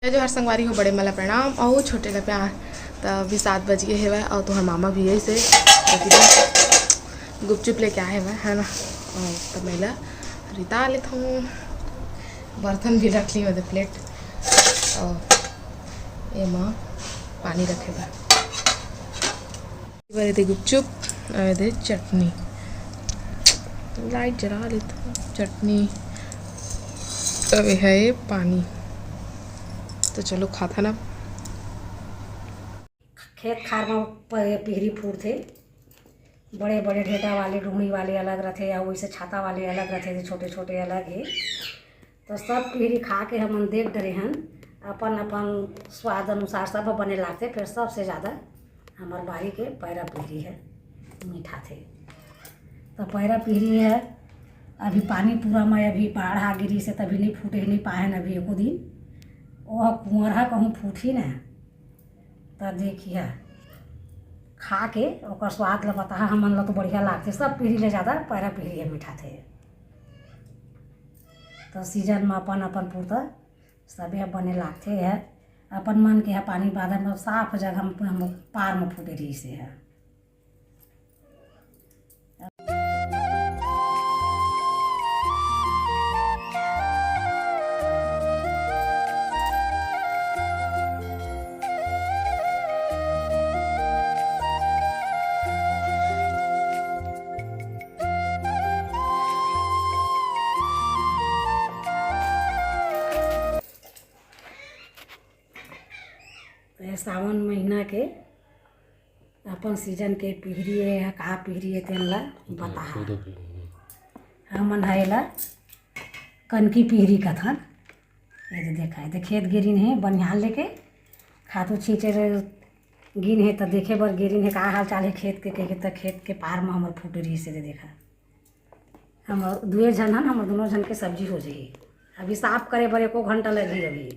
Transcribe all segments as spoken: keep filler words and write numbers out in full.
जय जोहार संगवारी हो, बड़े मन ला प्रणाम अउ छोटे ला प्यार। त अभी सात बज गे हेवय अउ तुहर मामा भी अइसे गुपचुप लेके आए हेवय, है ना? अउ त मैं ला रिता लेथव, बर्तन भी रख ली, ओदे प्लेट अउ एमा पानी रखे बर। बर एदे गुपचुप, अउ एदे चटनी। लाइट जला लेथव। चटनी, अउ एहा ए पानी। तो चलो खाथन अब। खेत खार म प-, पिहरी फूटथे। बड़े बड़े ढेटा वाले, डुहड़ी वाले अलग रथे, अउ वइसे छाता वाले अलग रथे, जे छोटे छोटे अलग हे। तो सब पिहरी खा के हमन देख डरे हन, अपन अपन स्वाद अनुसार सब बने लागथे। फिर सबसे ज़्यादा हमर बारी के पैरा पिहरी है, मीठा थे। तो पैरा पिहरी है, अभी पानी पूरा में अभी बाढ़ आ गिरी से तभी नहीं फूटे, नहीं पाए हैं अभी एको दिन। ओह कुंवरहा कहूँ फूटी ना, त देखिया खा के ओकर स्वाद ल बताहा। हमन ल तो बढ़िया लागथे, सब पिहरी ले ज़्यादा पैरा पिहरी है मीठा थे। तो सीजन में अपन अपन पुरता सबे ह बने लागथे। ह अपन मन के ह पानी बादर में साफ जगह में, हम पार में फूटे रहिस हे ह। ये सावन महीना के अपन सीजन के पिहरी हे, का पिहरी हे तेन ला बताहा। हमन ह एला कनकी पिहरी कथन। ये दे देखा, ये दे खेत गेरिन हे, बनिहार लेके खातू छींचे गिन हे, त देखे बर गेरिन हे का हाल चाल हे खेत के, कहिके त खेत के पार म हमर फूट रहिस हे। दे देखा, हमर दुए झन हन, हमर दुनों झन के सब्जी हो जाही। अभी साफ करे बर एको घंटा लगही अभी।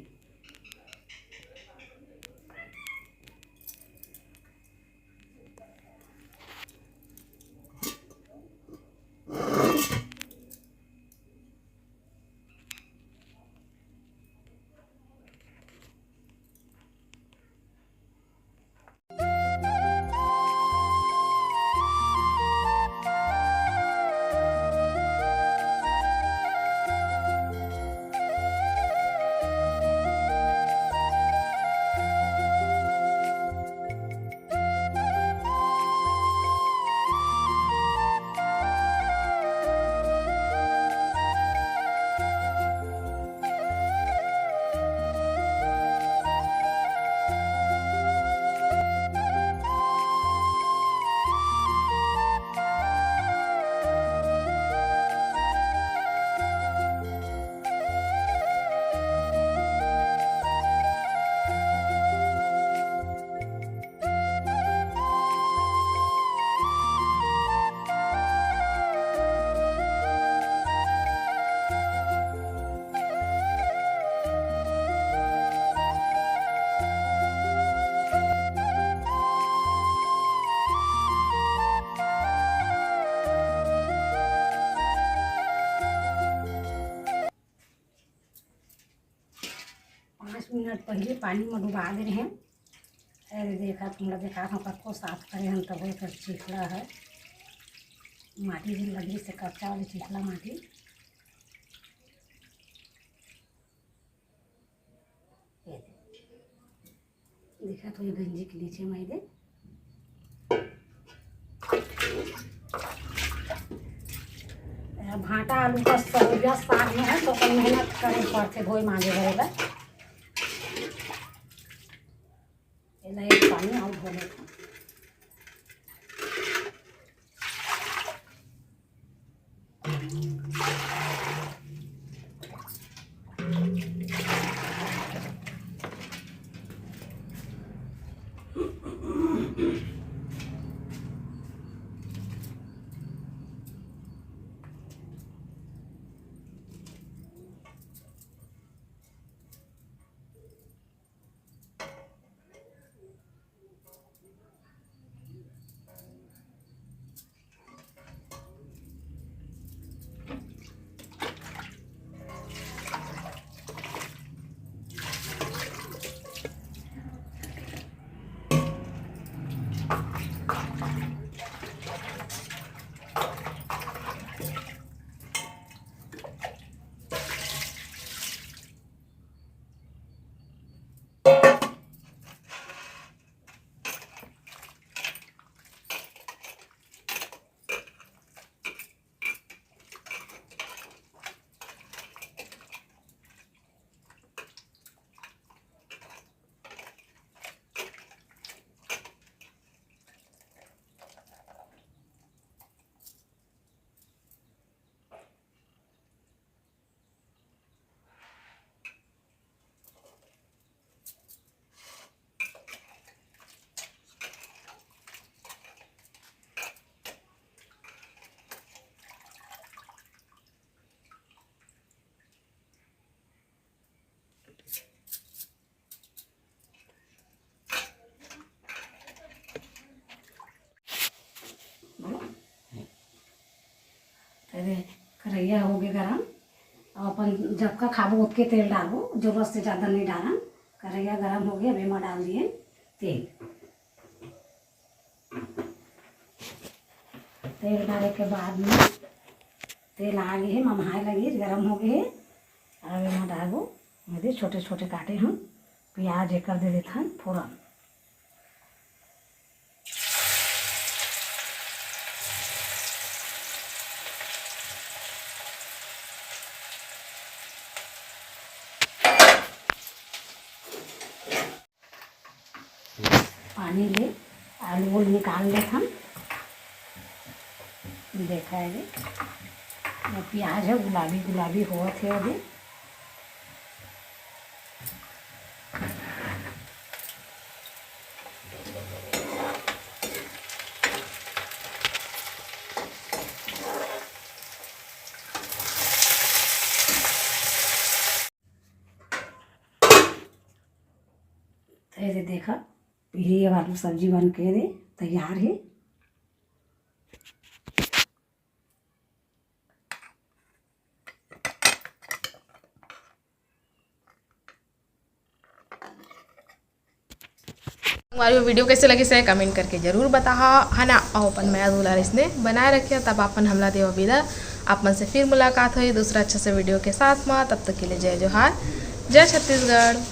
पाँच मिनट पहले पानी में डुबा दे रहे हैं। अरे देखा, तुमला देखा था, कतको साफ करे हम, तब एकर चिखला है, माटी भी लगी से कच्चा वाली चिखला माटी। ये दे। देखा तो ये गंजी के नीचे में दे। भांटा आलू का सब्जी साग में है, तो कोई मेहनत करे पड़थे धोए मांजे भरे ला। एला एक पानी और धो लेथन। ये हो गए गरम। अब अपन जतका खाबो ओतके तेल डालबो, जरूरत से ज्यादा नहीं डालन। कढ़ैया गरम हो गया, अब एमा डाल दिए तेल। तेल डाले के बाद में तेल आ गए हे, ममहाए लगे, गरम हो गए हे। अब एमा डालबो, ये दे छोटे छोटे काटे हम प्याज, एकर दे देथन फोरन। पानी ले आलू उल निकाल लेथन। देखा है ये, ये प्याज है, गुलाबी गुलाबी होवत है अभी। तो ये देखा, ये वाला सब्जी बन के दे तैयार है। हमारी वीडियो कैसे लगी से कमेंट करके जरूर बताहा, है ना। और अपन मया दुलार इसने बनाए रखे, तब अपन हमला देवा विदा। आप मन से फिर मुलाकात होई दूसरा अच्छा से वीडियो के साथ में। तब तक के लिए जय जोहार, जय छत्तीसगढ़।